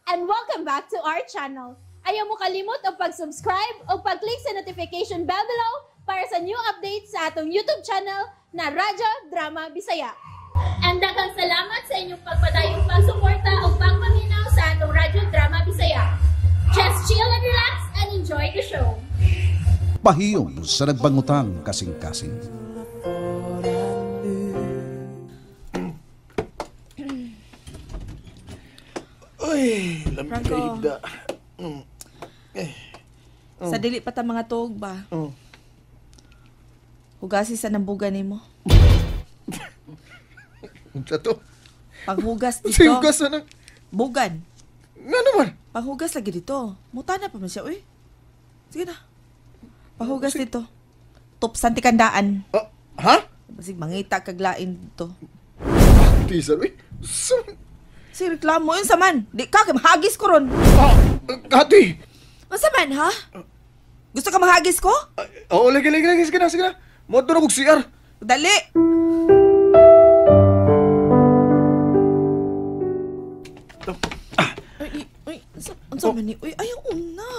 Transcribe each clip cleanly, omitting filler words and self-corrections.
And welcome back to our channel. Ayaw mo kalimot og pag-subscribe o pag-click sa notification bell below para sa new updates sa atong YouTube channel na Radyo Drama Bisaya. And daghang salamat sa inyong pagpadayong pagsuporta o pagpaminaw sa atong Radyo Drama Bisaya. Just chill and relax and enjoy the show. Pahiyom sa nagbangutang kasing-kasing. Uy, lamig Franco. ka higda. Sa dili pa ta mga tuog ba? Oh. Hugasi sa nambugan nimo. Unsa to? Panghugas dito. Sa hugas na nang... Bugan. Nga naman. Panghugas lagi dito. Muta na pa man siya, uy. Sige na. Panghugas dito. Tupsan ti kandaan. Ah, ha? Basig mangita kaglain dito. Tisa, uy. Si reklamo yun sa man. Di ka, kay mahagis ko ron. Ah, Kati! Unsa man, ha? Gusto ka mahagis ko? Oo, lagi, lagi, lagi. Sige na, sige na. Moto na kog CR. Dali! Ay, ay, unsa man ni? Uy, ayaw una.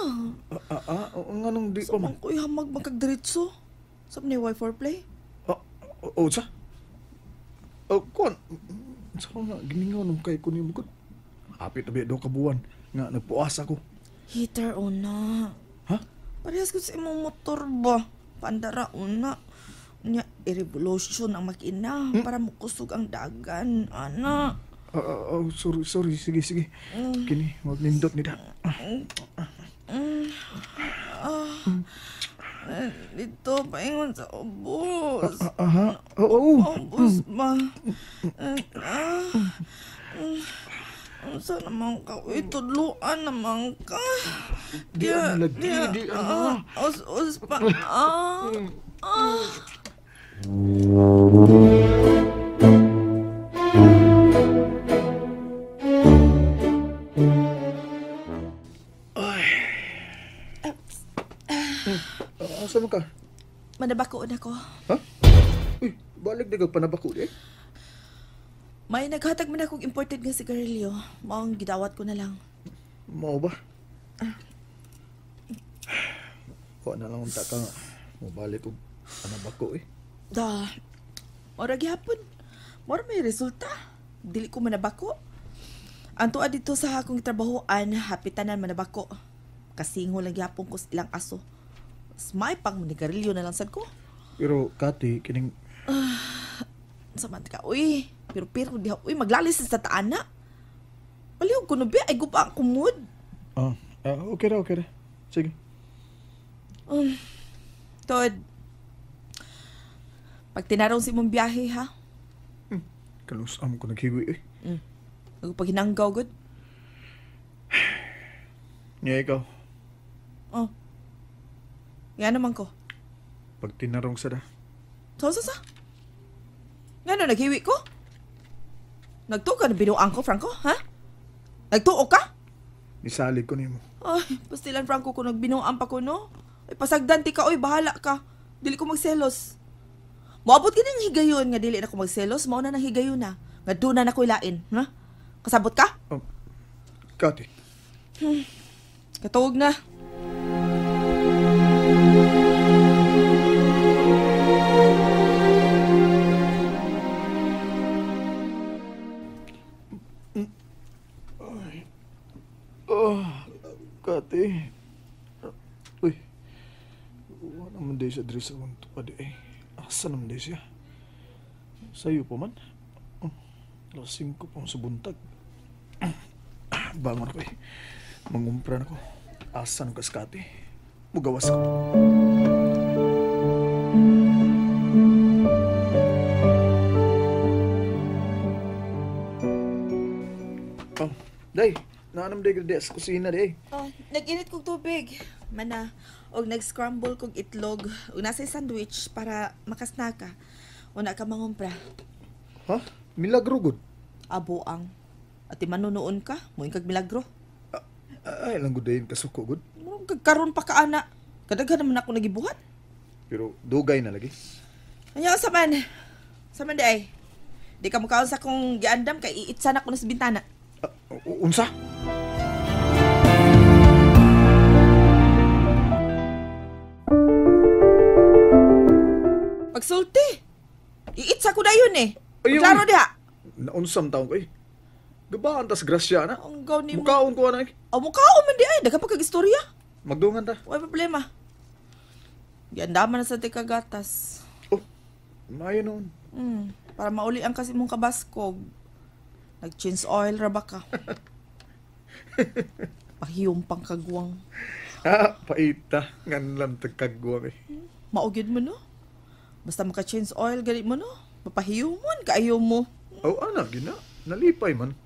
Oo nga nung di pa man. Sa man ko ihamag magkagdiretso. Sa man ni Y4 play? Ah, oo, sa? Oh, kuan. Sa nga, gimingaw nung kay ko niyo. Hapit na ba daw kabuan nga nagpuas ako. Heater una. Ha? Parehas ko sa imong motor ba? Pandara una. Nya, i-revolution ang makina para mukusog ang dagan, ana. Sorry, sorry. Sige, sige. Kini, magnindot ni da. Dito, paingon sa ubos. Aha. Oo. Ubos ba? Unsa naman ka? Uy, tudluan naman ka. Di ana lagi, di ana. Us-us pa. Asa man ka? Manabako na ko. Ha? Uy, balik di ka panabako di. May naghatag man akong imported nga sigarilyo. Maong gidawat ko na lang. Mao ba? Kuha na lang unta ka nga. Mobalik og panabako eh. Da. Mora gihapon. Mora may resulta. Dili ko manabako. Ang tuwa dito sa akong trabahoan, hapitanan manabako. Kasingo lang gihapon ko sa ilang aso. Mas may pang manigarilyo na lang sad ko. Pero Kati, kining Saman ka, uy. Pero diha, uy, maglalis sa taana. Palihog ko no ba, ay guba ang kumod. Okay ra, okay ra. Sige. Tod, pag tinarong si mong biyahe, ha? Kalusam ko naghiwi eh. Pag hinanggaw, good. Nya ikaw, Oh. Nga naman ko. pag tinarong sa da. Sa? Nga no, naghiwi ko? Nagtuo ka na binuang ko, Franco, ha? Nagtuo ka? Nisalig ko nimo. Ay, pastilan, Franco, kung nagbinuang pa ko, no? Ay, pasagdan ti ka, oy, bahala ka. Dili ko magselos. Moabot ka ng higayon nga dili na ko magselos, mao na ng higayon na. Nga doon na ko ilain, ha? Kasabot ka? Oh, Kati. Katuog na. Oh, Kati. Uy. Wala naman day sa dress akong tupad eh. Asa naman day siya? Sayo pa man. Oh, alas 5 pa sa buntag. Bangon ako eh. Mangumpra na ko. Asa nang kaskati? Mugawas ko. Oh, day. Naanam day grade sa kusina day. Oh, nag-init kog tubig. Mana, og nag-scramble kog itlog. Og nasa sandwich para makasnaka. Una ka mangumpra. Ha? Milagro gud. Aboang. Ati manunoon ka, muing kag milagro. Ay, lang gud dayon kasuko gud. Murag kagkaron pa ka ana. Kadaghan naman ako nagibuhat. Pero dugay na lagi. Anya sa man. Sa man di ay. Di ka mukaon sa akong giandam kay iitsa na ko na sa bintana. Unsa? Pagsulti. Iitsa ko dayon eh. Ayaw. Klaro diha. Naunsam taon ko eh. Gabaan tas grasya na. Ang gaw ni mo. Mukaon ko na eh. Oh, mukaon man di ay. Daghan pa kag istorya. Magdungan ta. Way problema. Giandaman na sa tikagatas. Oh, maayo noon. Para mauli ang kasi mong kabaskog. Nag-change oil ra ba ka? Pahiyom pang kagwang. Ah, paita. Nganlam tagkagwang eh. Maugid mo no? Basta maka-change oil ganit mo no? Mapahiyomon kaayo mo. Oh, anak, gina. Nalipay man.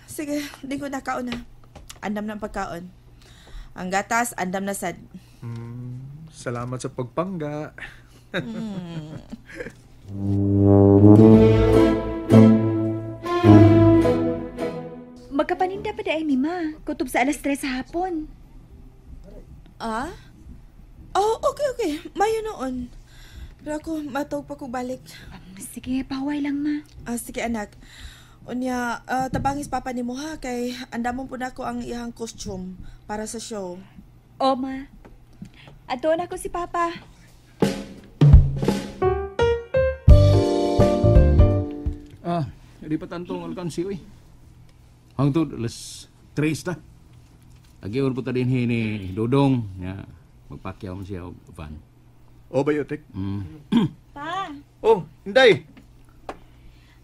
Sige, di ko nakaon na. Andam na ang pagkaon. Ang gatas, andam na sad. Salamat sa pagpangga. Magkapaninda pa di ay mi, ma. Kutob sa 3:00 sa hapon. Ah? Oh, okay. Mayo noon. Pero ako, matawag pa ko balik. Sige, paway lang, ma. Ah, sige, anak. Unya, tabangis papa ni mo ha, kay andamon po na ako ang iyang costume para sa show. O, ma. Ato na ko si papa. Ah, di pa tantong alkansi, uy. Hangtod, 3:00 ta. Agior po ta din ni Dodong. Ya, magpakyaw man siya og van. Oh, bayotek. Pa, Oh, Inday.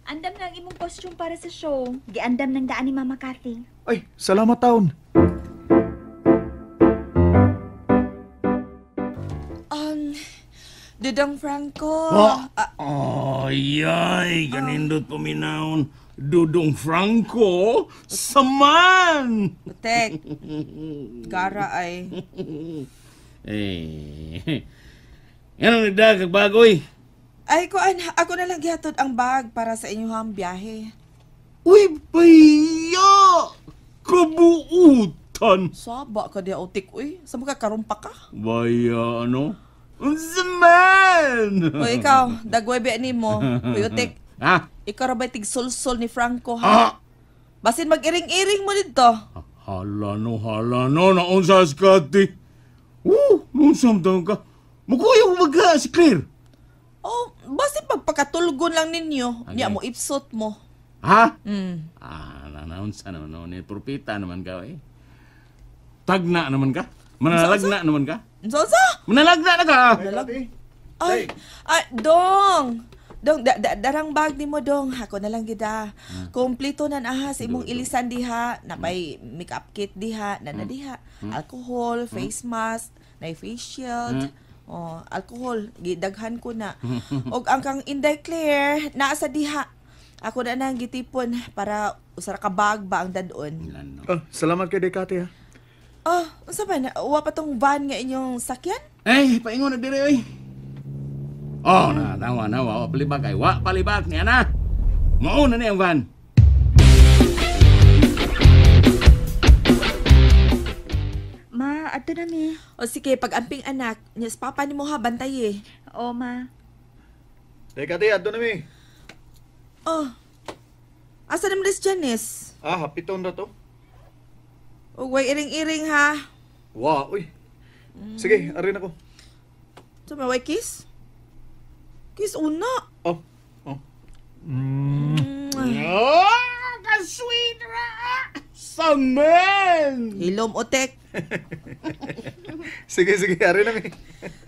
andam na ang imong costume para sa show. Giandam ng daan ni Mama Kathy. Ay, salamat taon. Dudong Franco. Ay, ay, ganindot paminaon. Dudong Franco, saman! Tek, gara ay. Eh, yan ang nagdag, bagoy. Ay, kuan, ako na lang gihatod ang bag para sa inyong biyahe. Uy, baya! Kabuutan! Saba ka diya, utik, uy. Sa mga karumpa ka? Baya, ano? Unsa man! O ikaw, dagway ba ni mo? Uy, utik, Ha? ikaw ra ba'y tigsulsul ni Franco, ha? Ah! Basin mag-iring-iring mo dito. Hala no, naunsa si Kati. Naunsa man ka. Makuya mo baga si Claire. Oh, basin pagpakatulgon lang ninyo. Okay. Niya mo, ipsot mo. Ha? Ah, naunsa naman. No, ni propita naman ka, eh. Tagna naman ka. Manalagna naman ka. Unsa? Manalagna na ka! Ay, ay, dong! Dong, darang bag ni mo, dong. Ako na lang gida. Kompleto na na sa imong ilisan diha. Na may makeup kit diha. Na na diha. Alcohol, face mask, na face shield. Oh, alcohol. Gidaghan ko na. Og ang kang Inday Claire, naa sa diha. Ako na nang gitipon para usara ka bag ba ang dadon. Ah, salamat kay Dekate ha. Oh, unsa man? Wa pa tong van nga inyong sakyan? Eh, paingon na dire, oy. Oh, na, tawa na, wa palibak ay, wa palibak niya na. Mauna na ang van. Ma, ato na mi. O sige, pag-amping anak, niya sa papa ni mo ha, bantay eh. O, ma. Teka, te, adto na mi. Oh, asa naman si Janice? Ah, hapiton na to. O, way iring-iring ha. Wa, uy. Sige, arin ako. So, may way kiss? Kiss una. Oh, oh. Oh, ka-sweet ra! Samen! Hilom, otek. Sige, sige, arin na mi.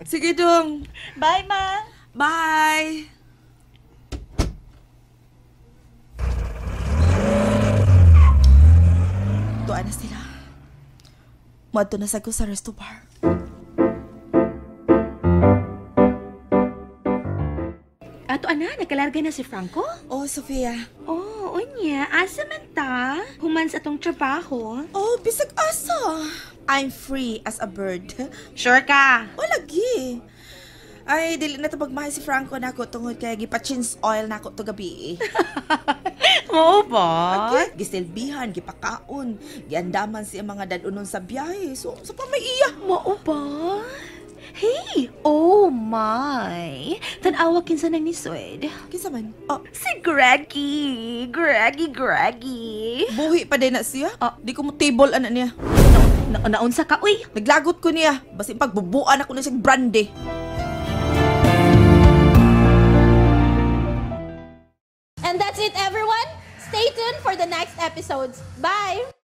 Sige, dong. Bye, ma. Bye! Tuan na sila. Muadto na sa ko sa resto bar. Ato ana, nakalarga na si Franco? Oh, Sofia. Oh, unya, asa man ta? Human sa atong trabaho. Oh, bisag asa. I'm free as a bird. Sure ka? O, lagi. Ay, dili na to pagmahal si Franco nako tungod kay gipa-chins oil nako to gabi. Oo ba? Okay. Gisilbihan, gipakaon, giandaman siya mga dadunon sa biyahe. So, sa pa may iya. Mao ba? Hey! Oh my! Tan-awa kinsa nang niswed. Kinsa man? Oh, Si Greggy! Greggy, Greggy! buhi pa din na siya. Ah. Di ko mo table anak niya. Naunsa ka, uy! Naglagot ko niya. Basin pagbubuan ako na siyang brandy. for the next episodes. Bye!